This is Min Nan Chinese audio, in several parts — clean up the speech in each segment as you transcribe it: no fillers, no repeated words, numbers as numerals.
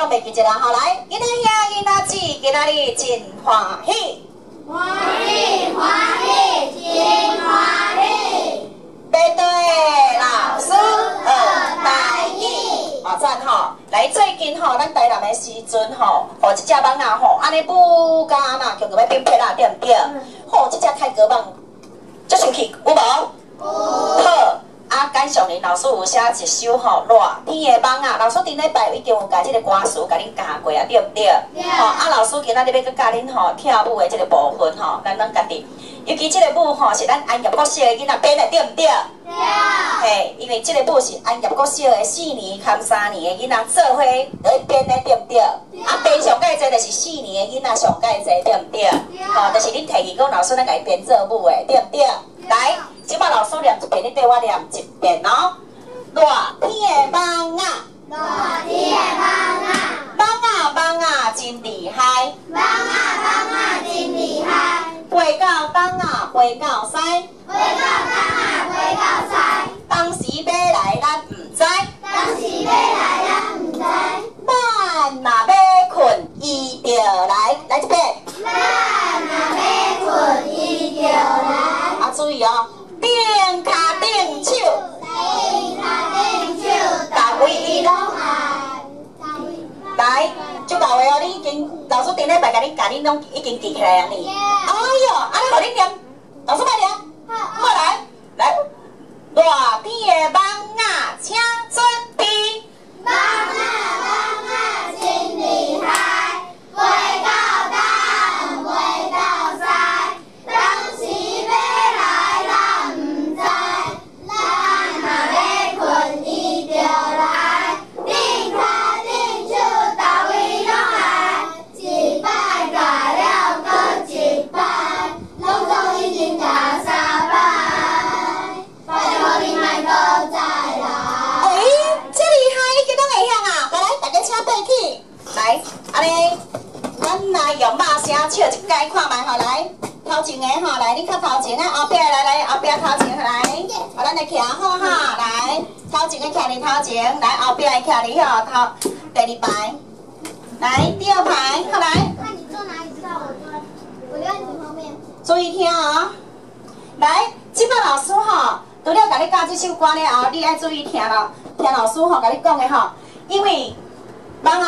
講袂記一啦，吼來，囡仔兄囡仔姊，今仔日真歡喜，歡喜歡喜真歡喜，欲綴老師學台語，哦讚吼！來最近吼，咱台南的時陣吼，予這隻蠓仔吼，按呢舞甲按那，強欲變撇啦，對毋對？吼，這隻泰戈蠓足生氣，有無？有。好，啊，感謝恁老師有寫一首吼熱天的蠓仔，老師頂禮拜已經有共這个歌詞共恁教過啊，對毋對？對。吼，啊，老師今仔日欲閣教恁吼跳舞的這个部分吼，咱攏家己。尤其這个舞吼是咱安業國小的囡仔編的，對毋對？對。嘿，因為這个舞是安業國小的4年含3年的囡仔做伙來編的，對毋對？對。啊，編上蓋濟就是四年的囡仔上蓋濟，對毋對？對。吼，就是恁提議講老師咱共伊編做舞的，對毋對？對。來，這擺老師念一遍，你綴我念一遍哦。熱天的蠓仔，熱天的蠓仔，蠓仔蠓仔真厲害，蠓仔蠓仔真厲害。飛到東啊，飛到西，飛到東啊，飛到西。當時欲來咱毋知，當時欲來咱毋知。咱若欲睏，伊就來，來一遍。咱若欲睏，伊就來。啊，注意哦，頂跤頂手，頂跤頂手，逐位伊攏愛。來，足𠢕的哦，你已經老師頂禮拜共恁教，恁攏已經記起來啊呢。哎喲，按呢予恁念，老師莫念，好來，來，熱天的蠓仔，請準備。蠓仔蠓仔真厲害，飛到東，飛到西，當時欲來咱毋知，咱若欲睏伊就來，頂跤頂手，逐位攏愛，一擺教了，閣一擺，攏總已經教三擺，拜託你莫閣再來。欸，這厲害，已經攏會曉啊！好來，大家請爬起來，按呢，咱來用肉聲笑一擺看覓吼，來，頭前的吼，來，恁較頭前啊，後壁來來，後壁頭前來，好，咱來徛好哈，來，頭前的徛佇頭前，來，後壁的徛佇遐頭第二排，來，第二排，好來。那你坐哪裡？知道我坐，我在你後面。注意聽哦，來，這擺老師吼，除了共你教這首歌了後，你愛注意聽咯，聽老師吼共你講的吼，因為蠓仔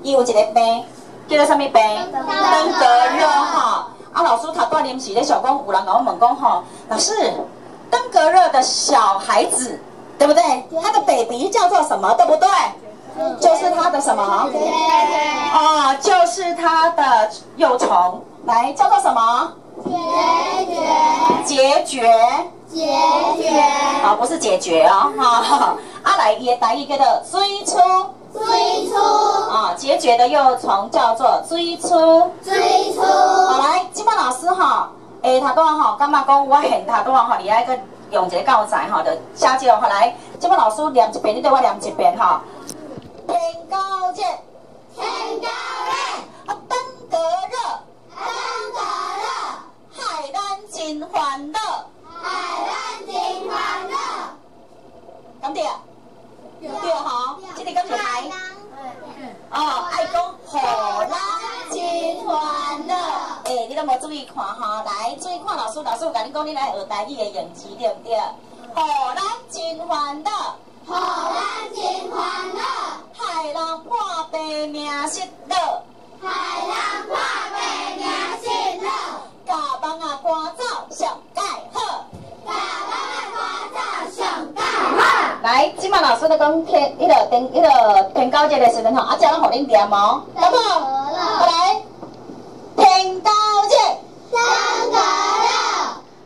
伊有一个病，叫做啥物病？登革熱吼。啊，老師頭拄臨時咧想講，有人共我問講吼，老師，登革熱的小孩子，對不對？他的 baby 叫做什麼？對不對？就是他的什麼？哦，就是他的幼蟲，來叫做什麼？孑孓。孑孓。孑孓。啊，不是解決哦，哈。啊，來，伊的台語叫做水蛆。水蛆。啊，孑孓的幼蟲叫做水蛆。水蛆。好來，這擺老師吼，下頭拄仔吼，感覺講我現頭拄仔吼，你愛閣用一個教材吼，就寫這個吼來，這擺老師念一遍，你綴我念一遍吼。天高熱，天高熱，啊，登革熱，登革熱，害咱真煩惱，害咱真煩惱。敢對？對吼，這个敢是害？哦，愛講予咱真煩惱。欸，你攏無注意看吼，來注意看老師，老師有共你講，你來學台語的用詞對毋對？予咱真煩惱，予咱真煩惱，害人破病命失落，害人破病命失落，共蠓仔趕走上蓋好，共蠓仔趕走上蓋好。來，這擺老師咧講天，彼个天，彼个天狗節的時陣吼，啊，這攏予恁念哦，好無？好來，天狗熱，登革熱，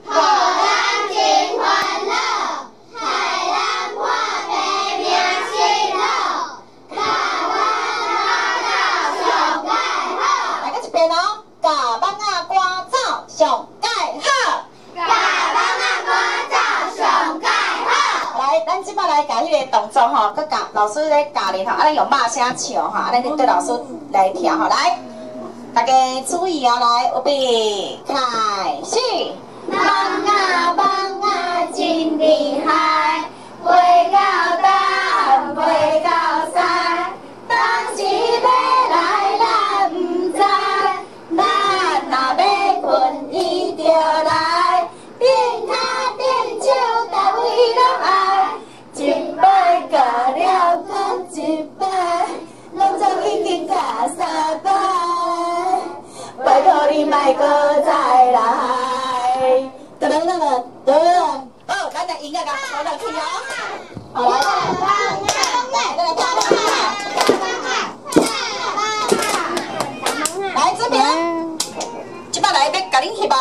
予咱真煩惱，害人破病命失落，共蠓仔趕走上蓋好。來，閣一遍哦，共蠓仔趕走上蓋好。共蠓仔趕走上蓋好。來，咱這擺來共彼个動作吼，閣教老師咧教恁吼，按呢用肉聲唱吼，按呢綴老師來聽吼，來，大家注意哦，來，預備，開始。蠓仔蠓仔真厲害，飛到東，飛到西，當時欲閣再來。噔噔噔噔，好，咱來音樂共調落去哦。好來，來，來，來這邊，這擺來欲共恁翕哦。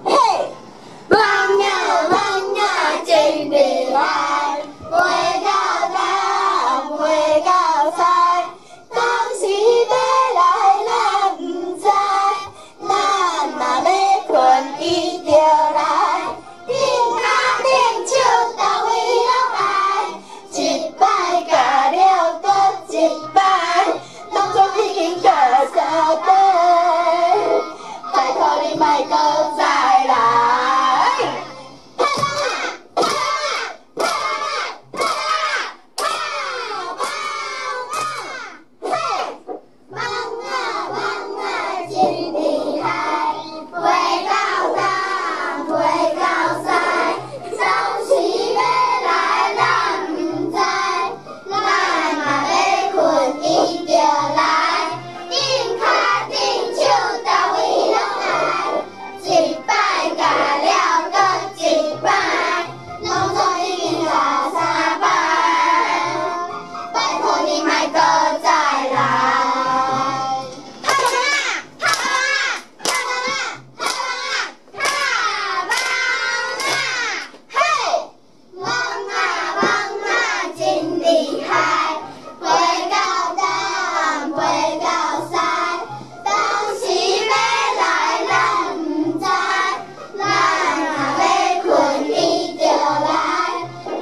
嘿，蠓仔蠓仔真厲害，飛到東，飛到西，當時欲來咱毋知，咱若欲睏伊就來，頂跤頂手逐位攏愛，一擺咬了閣一擺，攏總已經咬三擺，拜託你莫閣再來。拍拍拍拍拍嘿，蠓仔蠓仔真厲害，飛到東，飛到西，當時欲來咱毋知，咱若欲睏伊就來，頂跤頂手逐位攏愛，一擺咬了閣一擺，攏總已經咬三擺，拜託你莫閣再來。拍拍拍拍拍拍嘿，蠓仔蠓仔真厲害，飛到東，飛到西，當時欲來咱毋知，咱若欲睏伊就來，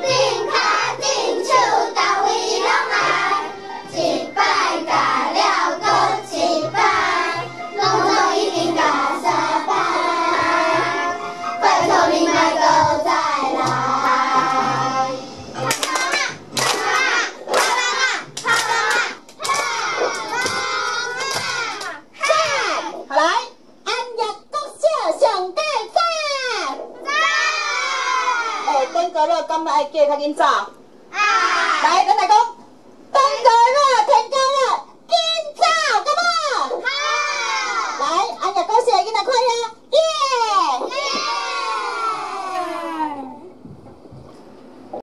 頂跤頂手逐位攏愛，一擺咬了閣一擺，攏總已經咬三擺，拜託你莫閣再來。拍拍拍讚，好來，安業國小上蓋讚。欸，頂哥樂敢愛過較緊走？來，咱來講，